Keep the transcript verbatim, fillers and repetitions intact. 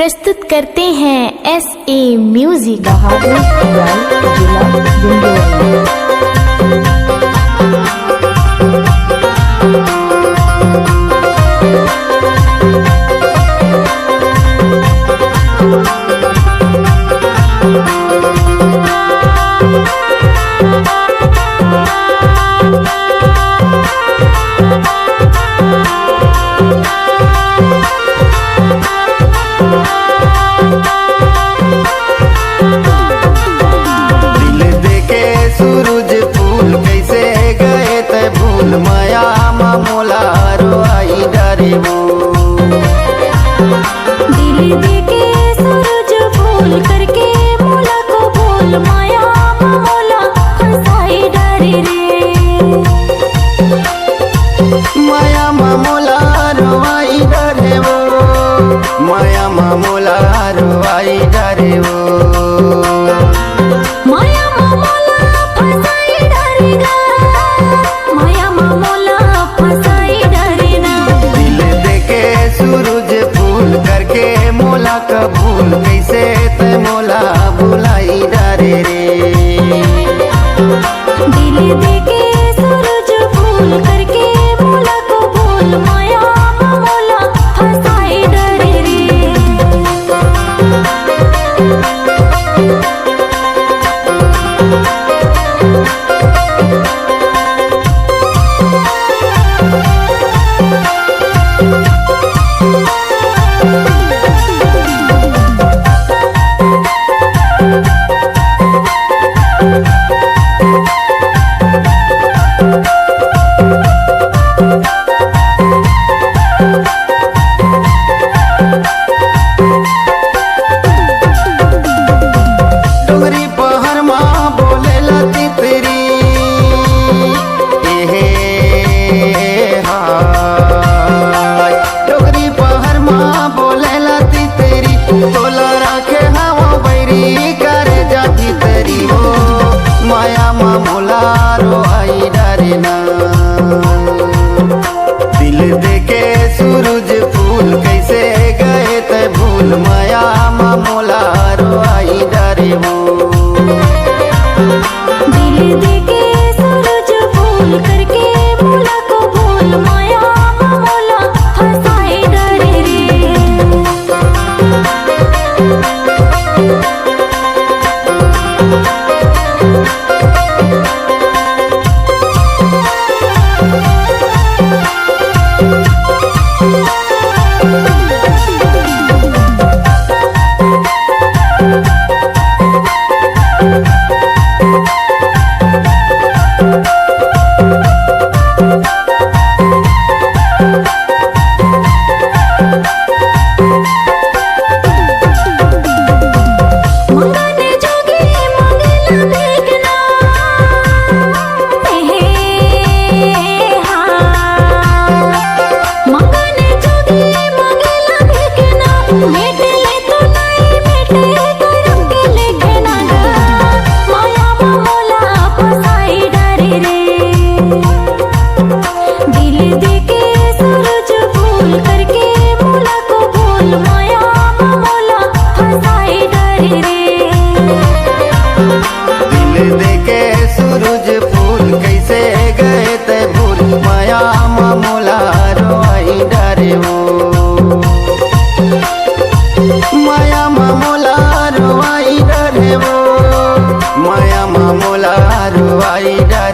प्रस्तुत करते हैं एस ए म्यूजिक। बहादुर राय, जिला गुंडोरी। दिल देके सूरज फूल, कैसे गए तै भूल, मया मा मोला रोवाई डारे वो। दिल देके सूरज फूल, करके मोला कबूल, मया मा मोला फसाई डारे रे। मया मा मोला रोवाई डारे वो, मया मा मोला रोवाई डारे वो। मया मा मोला फसाई डारे गा, मया मा मोला फसाई डारे ना। दिल देके सूरज फूल, करके मोला कबूल, कैसे तै मोला भुलाई डारे रे। दिल देके सूरज फूल, करके मोला कबूल, मया मा मोला फसाई डारे रे। डोंगरी पहाड़ मा बोलेला तितरी, ए हे हाय। डोंगरी पहाड़ मा बोलेला तितरी, तोला राखे हवा बैरी, करे जा भीतरी हो, मया मा मोला रोवाई डारे ना। दिल देके सूरज फूल, कैसे गए तै भूल, मया मा मोला रोवाई डारे वो। दिल देके सूरज फूल, करके मोला कबूल, मया मा मोला फसाई डारे रे। मंगने जोगी मंगला देखना, हे हा। मंगने जोगी मंगला देखना, मेट ले तो नहीं मेटे, करम के लेखना गा, मया मा मोला फसाई डारे रे। दिल देके सूरज फूल, करके मोला कबूल, मया मा मोला फसाई डारे रे। दिल देके सूरज फूल, कैसे गए तै भूल, मया मा मोला रोवाई डारे वो। मया मा मोला रोवाई डारे वो, मया मा मोला रोवाई डारे